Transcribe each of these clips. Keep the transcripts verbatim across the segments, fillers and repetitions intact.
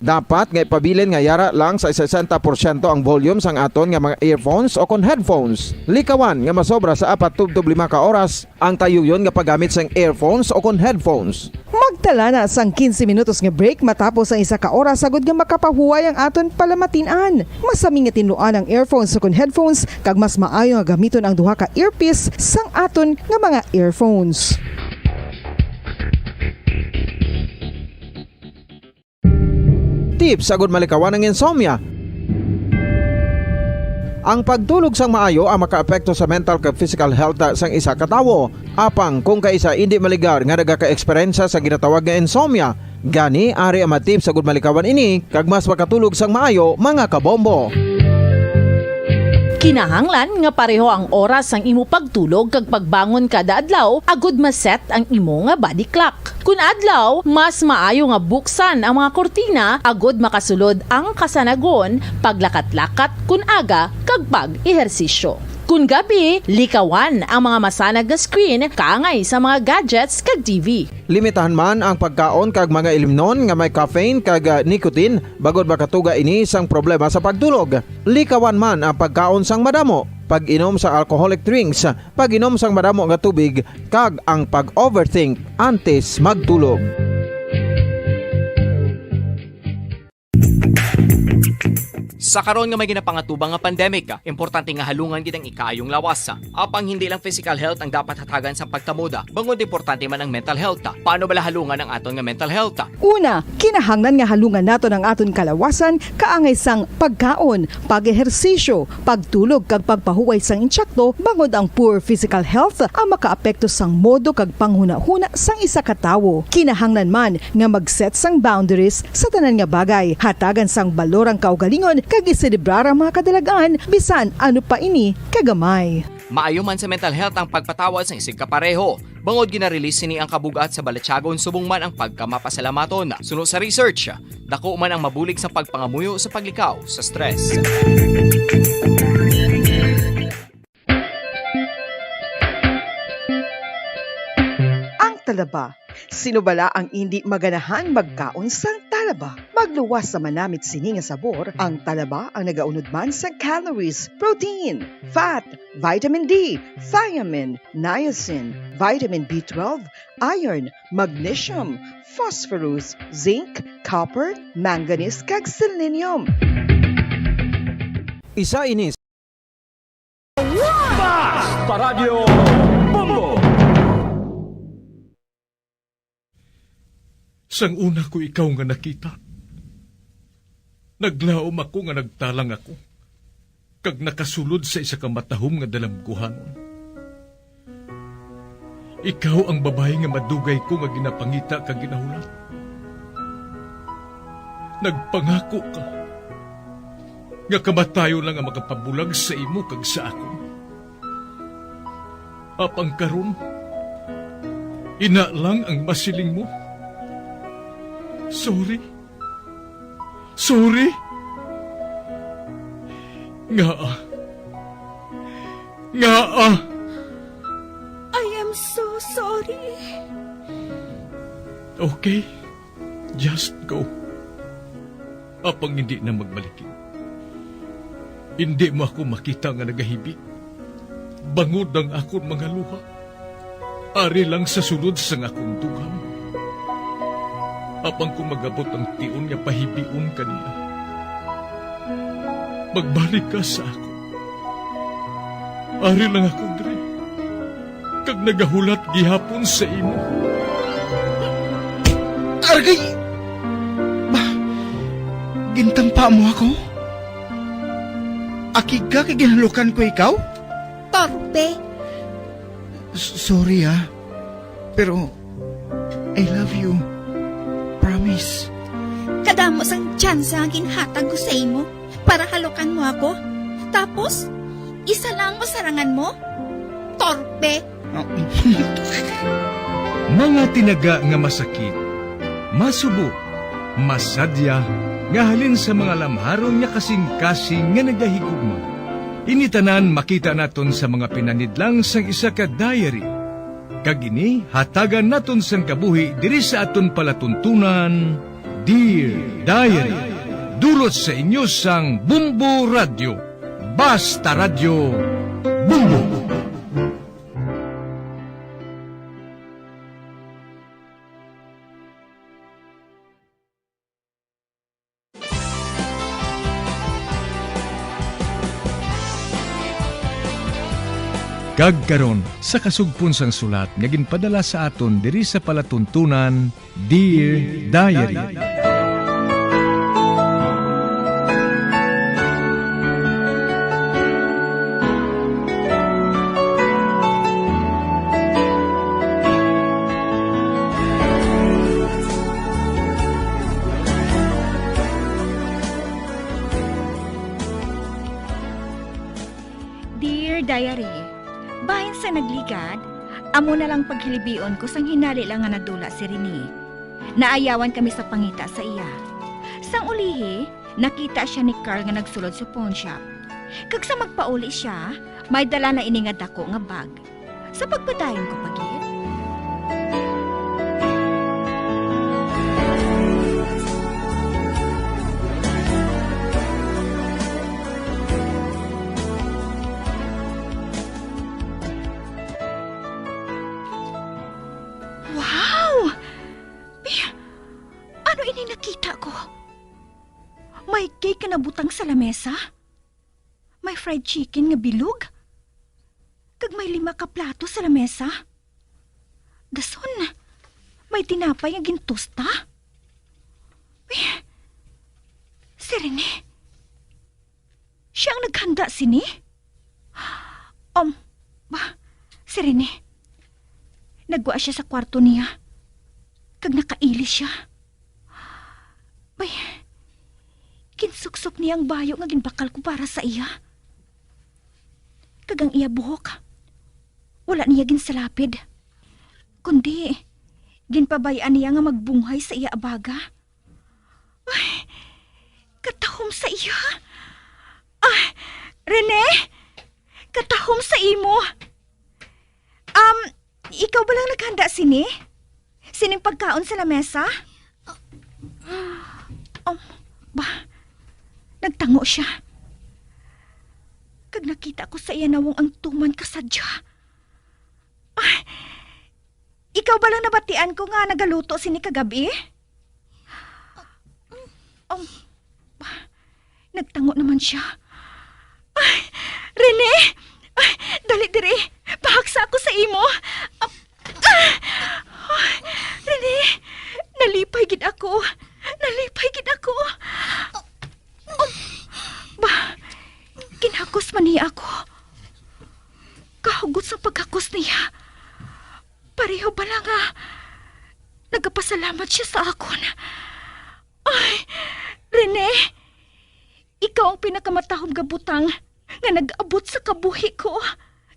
Dapat nga ipabilin nga yara lang sa sesenta porsyento ang volume sang aton nga mga earphones o kon headphones. Likawan nga masobra sa apat tubtob lima ka oras ang tayuyon nga paggamit sang earphones o kon headphones. Magtala na sang quince minutos nga break matapos ang isa ka oras agud nga makapahuway ang aton palamatin-an. Masami nga tinluan ang earphones o kon headphones, kag mas maayo nga gamiton ang duha ka earpiece sang aton nga mga earphones. Tips agud malikawan ang insomnia. Ang pagtulog sang maayo ang makaapekto sa mental kag physical health sang isa ka tawo. Apang kung kaisa indi maligar nga nagaka-eksperyensya sa ginatawag nga insomnia, gani ari ang mga tips agud malikawan ini kag mas makatulog sang maayo, mga kabombo. Kinahanglan nga pareho ang oras sang imo pagtulog kag pagbangon kada adlaw agud ma-set ang imo nga body clock. Kun adlaw, mas maayo nga buksan ang mga kurtina agud makasulod ang kasanagon, paglakat-lakat kun aga, kag pag-ehersisyo. Kun gabi, likawan ang mga masanag nga screen kaangay sa mga gadgets kag T V. Limitahan man ang pagkaon kag mga ilimnon nga may caffeine kag, ah, nicotine, bangod makatuga ini sang problema sa pagtulog. Likawan man ang pagkaon sang madamo, pag-inom sa alcoholic drinks, pag-inom sang madamo nga tubig, kag ang pag-overthink antes magtulog. Sa karon nga may ginapangatubang nga pandemic, importante nga halungan gid ang ikaayong lawas. Apang hindi lang physical health ang dapat hatagan sang pagkamoda, bangod importante man ang mental health. Paano bala halungan ang aton nga mental health? Una, kinahanglan nga halungan naton ang aton kalawasan kaangay sang pagkaon, pag-ehersisyo, pagtulog kag pagpahuway sang insakto, bangod ang poor physical health ang makaapekto sang modo kag panghunahuna sang isa ka tawo. Kinahanglan man nga mag-set sang boundaries sa tanan nga bagay, hatagan sang balor ang kaugalingon kag iselebrar ang mga kadalag-an bisan ano pa ini kagamay. Maayo man sa mental health ang pagpatawad sang isigkapareho, bangod gina-release sini ang kabug-at sa balatyagon subong man ang pagkamapasalamaton. Suno sa research, dako man ang mabulig sa pagpangamuyo sa paglikaw sa stress. Ang talaba. Sino bala ang indi maganahang magkaon sang talaba? Magluwas sa manamit sini nga sabor, ang talaba ang nagaunod man sa calories, protein, fat, vitamin D, thiamine, niacin, vitamin B twelve, iron, magnesium, phosphorus, zinc, copper, manganese, kag selenium. Isa ini Basta Radyo Bombo! Sang una ko ikaw nga nakita, naglaom ako nga nagtalang ako, kag nakasulod sa isa ka matahom nga dalamguhanon. Ikaw ang babayi nga madugay ko nga ginapangita kag ginahulat. Nagpangako ka nga kamatayon lang ang makapabulag sa imo kag sa akon. Apang karon, ina lang ang masiling mo. Sorry. Sorry. Ngaa? Ngaa? I am so sorry. Okay. Just go. Apang hindi na magbalikid. Hindi mo ako makita nga nagahibi. Bangod ang akon mga luha. Ari lang sa sulod sang akon dughan. Apang kung mag-abot ang tion nga pahibion ka niya, magbalik ka sa akon. Ari lang ako diri, kag nagahulat gihapon sa imo. Argay! Ba, gintampa mo ako? Akig ka kay ginhalukan ko ikaw? Torpe! S-, sorry, ah. Pero, I love you. Promise. Kadamo sang tsansa nga ginhatag ko sa imo para halukan mo ako. Tapos, isa lang ang masarangan mo? Torpe! Mga tinaga nga masakit, masubo, masadya, nga halin sa mga lamharon nga kasing-kasing nga nagahigugma. Ini tanan makita naton sa mga pinanidlang sang isa ka diary. Kag ini hatagan naton sang kabuhi diri sa aton palatuntunan, Dear Diary, dulot sa inyo sang Bumbo Radyo. Basta Radyo, Bumbo. Kag karon, sa kasugpon sang sulat nga ginpadala sa aton diri sa palatuntunan, Dear Diary. Dear Diary, bahin sa nagligad, amo na lang paghilibion ko sang hinali lang nga nadula si Rene. Naayawan kami sa pangita sa iya. Sang ulihi, nakita sia ni Carl nga nagsulod sa pawn shop. Kag sa magpauli sia, may dala na ini nga dako nga bag. Sa pagpadayon ko pa gid. Wow! Eh, ano ini nakita ko? May cake nga nabutang sa lamesa? May fried chicken nga bilog? Kag may lima ka plato sa lamesa? Dason, may tinapay nga gintusta? Eh, si Rene. Sia ang naghanda sini? Um, ba, si Rene. Naggwa sia sa kwarto niya. Kag nakailis sia. Bay, ginsuksok niya ang bayo nga ginbakal ko para sa iya. Kag ang iya buhok, wala niya ginsalapid. Kundi, ginpabay-an niya nga magbunghay sa iya abaga. Ay, katahom sa iya. Ah, Rene, katahom sa imo. Um, ikaw ba lang naghanda sini? Sining pagkaon sa lamesa? Um, ba, nagtango sia. Kag nakita ko sa iya nawong ang tuman ka sadya. Ah, ikaw ba lang nabatian ko nga nagaluto sini kagab-i? Um, nagtango naman sia. Ay, Rene! Ay, dali diri. Pahaksa ako sa imo. Ah, ah, ay, Rene, nalipay gid ako. Nalipay gid ako. Um, ba, ginhakos man niya ako. Kahugot sa paghakos niya, pareho bala nga nagapasalamat sia sa akon. Ay, Rene, ikaw ang pinakamatahom nga butang nga nag-abot sa kabuhi ko.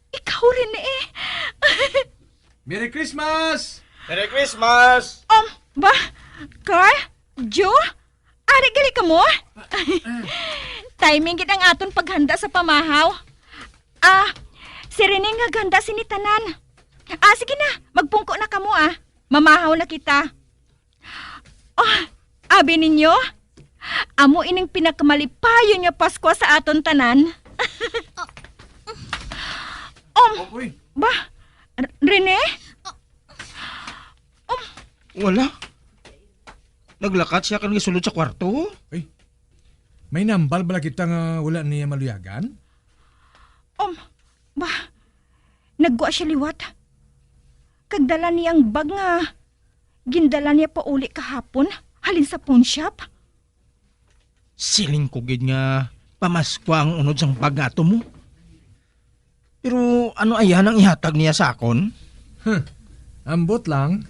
Ikaw, Rene. Merry Christmas! Merry Christmas! Um, ba? Carl? Joe? Ari gali kamo? Timing gid ang aton paghanda sa pamahaw. Ah, si Rene nga ganda sini tanan. Ah, sige na, magpungko na kamo, ah. Mamahaw na kita. Oh, abi ninyo? Amo ining pinakamalipayon nga Paskwa sa aton tanan. Um, Uy. Ba? R-, Rene? Um, Wala. Naglakat sia kag nisulod sa kwarto. Ay, may nambal bala kita nga wala niya maluyagan? Um, ba? Naggwa sia liwat. Kag dala niya ang bag nga gindala niya pauli kahapon halin sa pawn shop. Siling ko gid nga pamaskwa ang unod sang bag nga ato mo. Pero ano aya nang ihatag niya sa akon? Huh, ambot lang.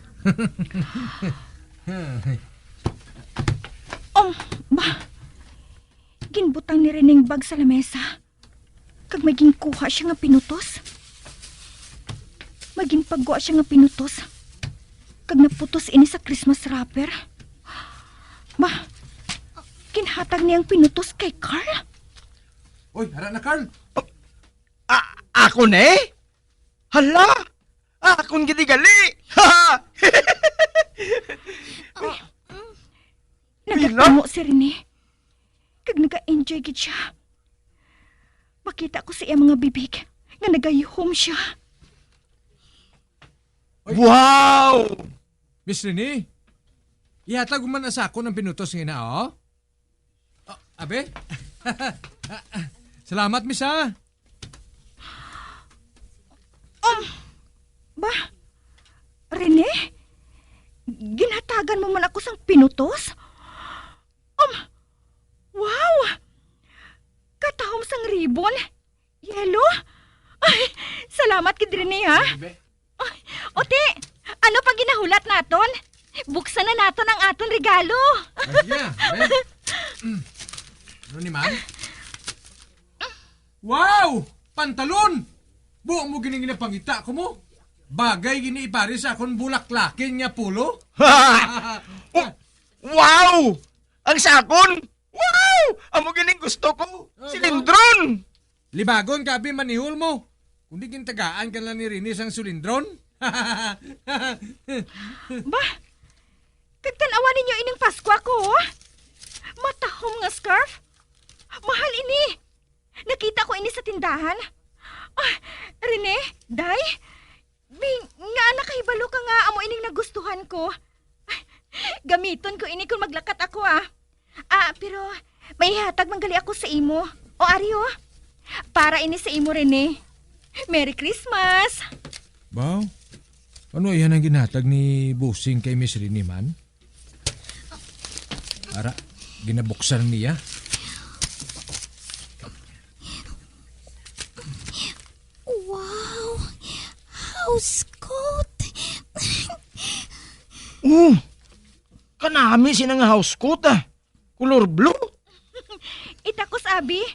Um, ba? Ginbutang ni Rene ang bag sa lamesa. Kag may ginkuha sia nga pinutos. May ginpagwa sia nga pinutos. Kag naputos ini sa Christmas wrapper. Ba, ginhatag niya ang pinutos kay Carl? Oy, ara na, Carl. Ah, ako na eh? Hala! Akon gid gali! Uy, mm. Nagatungo si Rene. Kag naga-enjoy gid siya. Makita ko sa iya mga bibig nga nagayuhom siya. Oy. Wow! Miss Rene, ihatag mo man sa akon ang pinutos nga ina, oh. Oh, abi? Salamat, miss, ha? Um, ba? Rene? Ginhatagan mo man ako sang pinutos? Um, wow! Katahom sang ribbon. Yelo? Ay, salamat gid, Rene, ha? Sige, be. Ay, Ote, ano pa ginahulat naton? Buksan na naton ang aton regalo. Ay, sige na, be. Mm. Ano ni man? Wow! Pantalon! Buo mo gining ginapangita ko mo. Bagay gini ipari sa akon bulaklakin nga polo. Oh, wow! Ang sakon! Wow! Amo gining gusto ko. Ah, silindron! Libagon ka, abi, manihol mo. Kundi gintagaan ka lang ni Rene sang sulindron. Ba? Kag tan-awa ninyo ining Paskwa ko, oh. Matahom nga scarf. Mahal ini. Nakita ko ini sa tindahan. Ah, Rene, Day, Bing, nga nakahibalo ka nga amo ining nagustuhan ko. Gamiton ko ini kon maglakat ako, ah. Ah, pero may ihatag man gali ako sa imo. O, ari, oh. Para ini sa imo, Rene. Merry Christmas! Baw, ano iya nang ginhatag ni Busing kay Miss Rene man? Ara, ginabuksan niya. Wow! House coat! Oh! Kanami sina nga house coat, ah. Color blue. Itakos, abi.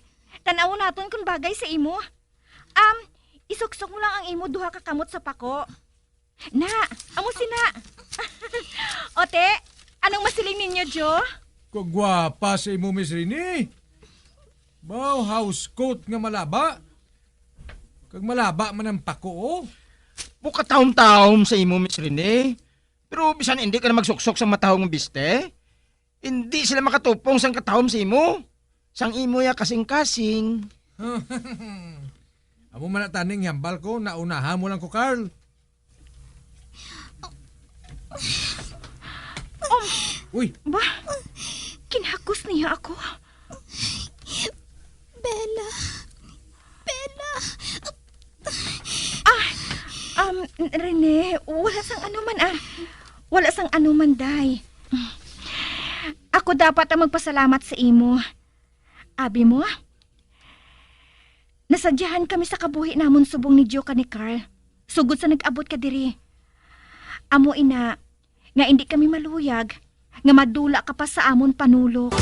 Tan-awon naton kung bagay sa imo. Um, isuksok mo lang ang imo duha ka kamot sa pako. Na, amo sina. Ote, anong masiling ninyo, Jo? Kagwapa sa imo, Miss Rene. Baw, house coat nga malaba. Kag malaba man ang pako, oh. Bukatahom-tahom sa imo, Miss Rene. Pero bisan hindi ka na magsuksok sa matahom nga biste, hindi sila makatupong sang katahom sa imo, sang imo ya kasing-kasing. Amo man na taning hambal ko, naunahan mo lang ko, Carl. Um, Uy! Ba? Kinhakos niya ako. Bella. Bella. Ah, um, Rene, wala sang anuman, ah. Wala sang anuman, day. Ako dapat ang magpasalamat sa imo. Abi mo, nasadyahan kami sa kabuhi namon subong ni Jo kag ni Carl, sugod sa nag-abot ka diri. Amo ina, nga indi kami maluyag nga madula ka pa sa amon panulok.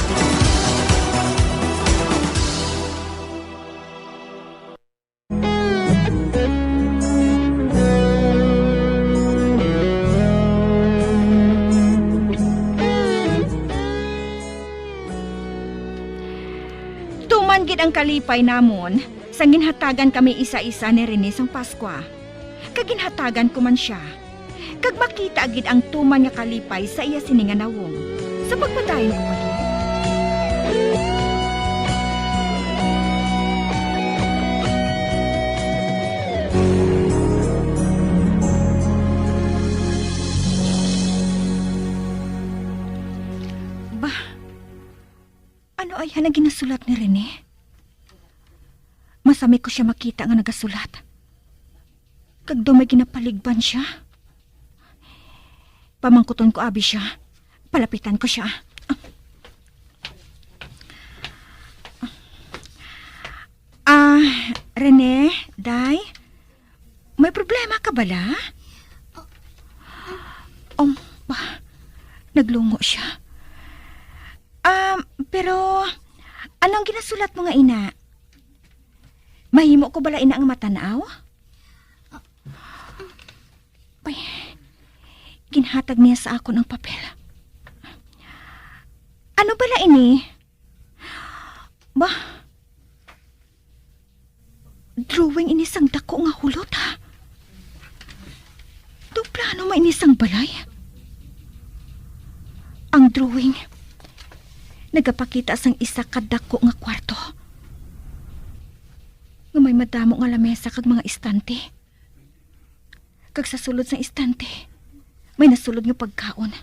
Tuman gid ang kalipay namon, sang ginhatagan kami isa-isa ni Rene sang Paskwa. Kag ginhatagan ko man sia. Kag makita gid ang tuman nga kalipay sa iya sini nga nawong. Sa pagpadayon ko pa gid. Bah, Ano ay ang ginasulat ni Rene? Masami ko sia makita nga nagasulat. Kag daw may ginapaligban sia. Pamangkuton ko abi sia. Palapitan ko sia. Ah, Rene, Day, may problema ka bala? Um, ba, naglungo sia. Um, pero, anong ginasulat mo nga ina? Mahimo ko bala ina nga matan-aw? Bay, ginhatag niya sa akon ang papel. Ano bala ini? Ba, drawing ini sang dako nga hulot, ha? Daw plano man ini sang balay. Ang drawing, nagapakita sang isa ka dako nga kwarto nga may madamo nga lamesa kag mga istante. Kag sa sulod sang istante, may nasulod nga pagkaon.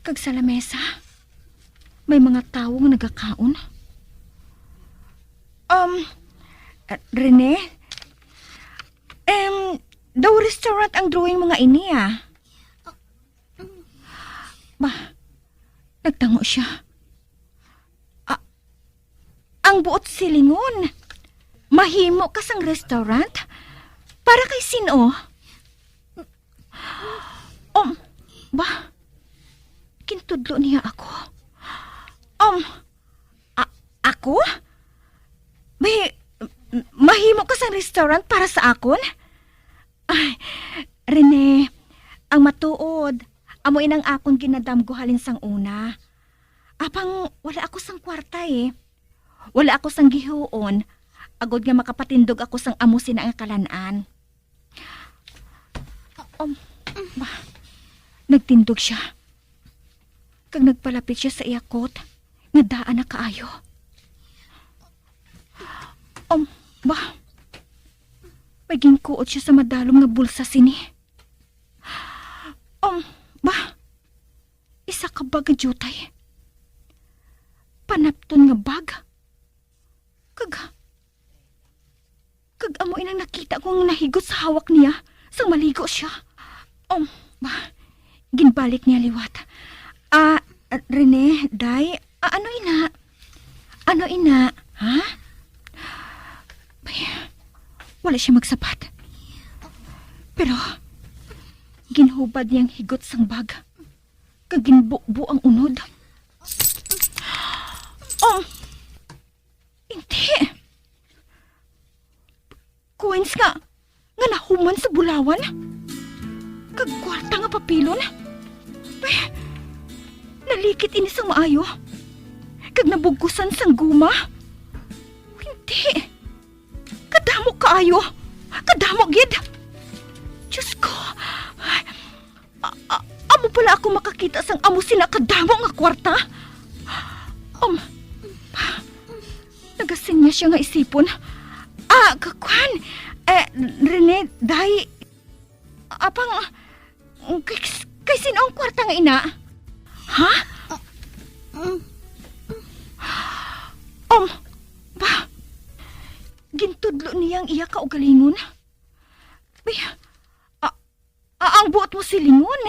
Kag sa lamesa, may mga tawo nga nagakaon. Um, uh, Rene? Em, daw restaurant ang drawing mga ini, ah. Ba, nagtango siya. Ah, ang buot silingon. Mahimo ka sang restaurant? Para kay sin-o? Um, ba, gintudlo niya ako. Um, a-, ako? May, mahimo ka sang restaurant para sa akon? Ay, Rene, ang matuod, amo inang akon ginadamgo halin sang una. Apang wala ako sang kwarta, eh. Wala ako sang gihuon, agod nga makapatindog ako sang amo sina nga kalan-an. Um, ba, nagtindog siya. Kag nagpalapit siya sa iya coat, nga daan na kaayo. Um, ba, may ginkuot siya sa madalom nga bulsa sini. Um, ba, isa ka bag nga diutay. Panapton nga bag. Kag, kag amo inang nakita ko nga nahigot sa hawak niya sang maligo siya. Um, ba, ginbalik niya liwat. Ah, Rene, day, ah, ano ina? Ano ina? Ha? Bay, wala siya magsapat. Pero, ginhubad niyang higot sang bag. Kag ginbubo ang unod. Um, hindi. Coins nga, nga nahuman sa bulawan. Kag kwarta nga papilon. Bay, nalikit ini sang maayo. Kag nabugkusan sang guma. Hindi. Kadamo kaayo. Kadamo gid. Diyos ko. A-, a-, amo pala ako makakita sang amo sina kadamo nga kwarta? Um, nagasinya siya nga isipon. Ah, k-, kwan, eh, Rene, day, apang, kay, kay sino ang kwarta nga ina? Ha? Um, ba, gintudlo niya ang iya kaugalingon? Bay, a-, a-, ang buot mo silingon,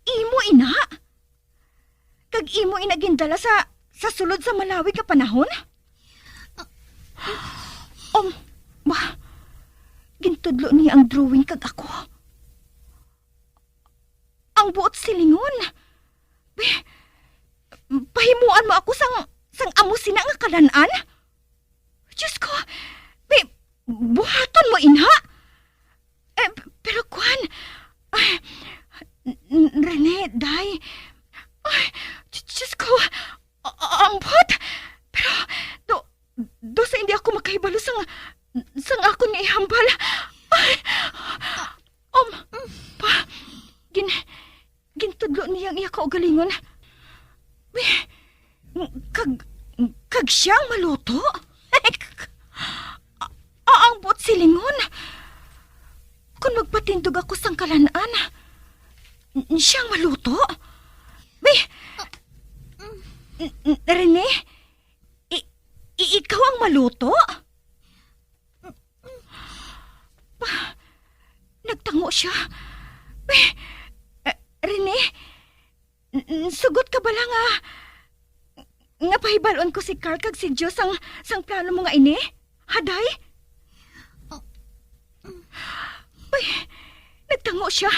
imo ina? Kag imo ina gindala sa, sa sulod sa malawig nga panahon? Um, ba, gintudlo niya ang drawing kag ako. Ang buot silingon. Be, pahimuan mo ako sang, sang amo sina nga kalan-an? Diyos ko, be, buhaton mo ina? Eh, p-, pero kwan, ay, n-, n-, Rene, day, ay, Diyos, Diyos ko, a-, a-, ambot. Pero, do, do sa hindi ako makahibalo sang, sang akon nga ihambal. Ay, um, pa, gin-, gintudlo niya ang iya kaugalingon. Wi-, kag, kag siya ang maluto? A-, a-, ang buot silingon. Kung magpatindog ako sang kalan-an, n-, siya ang maluto? Wi-, n-, n-, Rene? I-, i-, ikaw ang maluto? Pa, nagtango siya. Pe, eh, Rene, n-, n-, sugot ka bala nga, nga pahibal-on ko si Carl kag si Joe sang, sang plano mo nga ini? Haday? Pe, nagtango siya.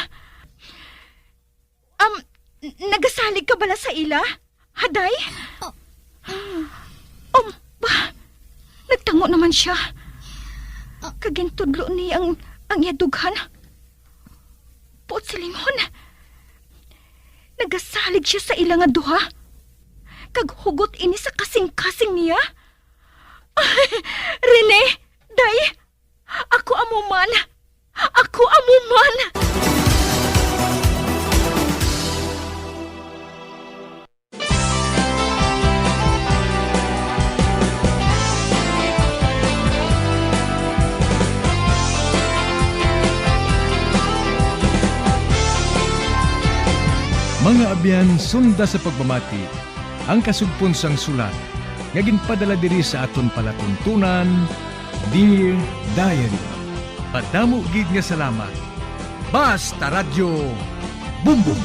Um, n-, nagasalig ka bala sa ila? Haday? Oh, mm. Um, ba? Nagtango naman siya. Ah. Kag gintudlo niya ang, ang iya dughan. Buot silingon. Nagasalig siya sa ila nga duha. Kag hugot ini sa kasing-kasing niya. Rene, day, ako amo man. Ako amo man. Mga abyan, sunda sa pagpamati ang kasugpon sang sulat nga ginpadala diri sa aton palatuntunan, Dear Diary. Madamo gid nga salamat. Basta Radyo Bumbong.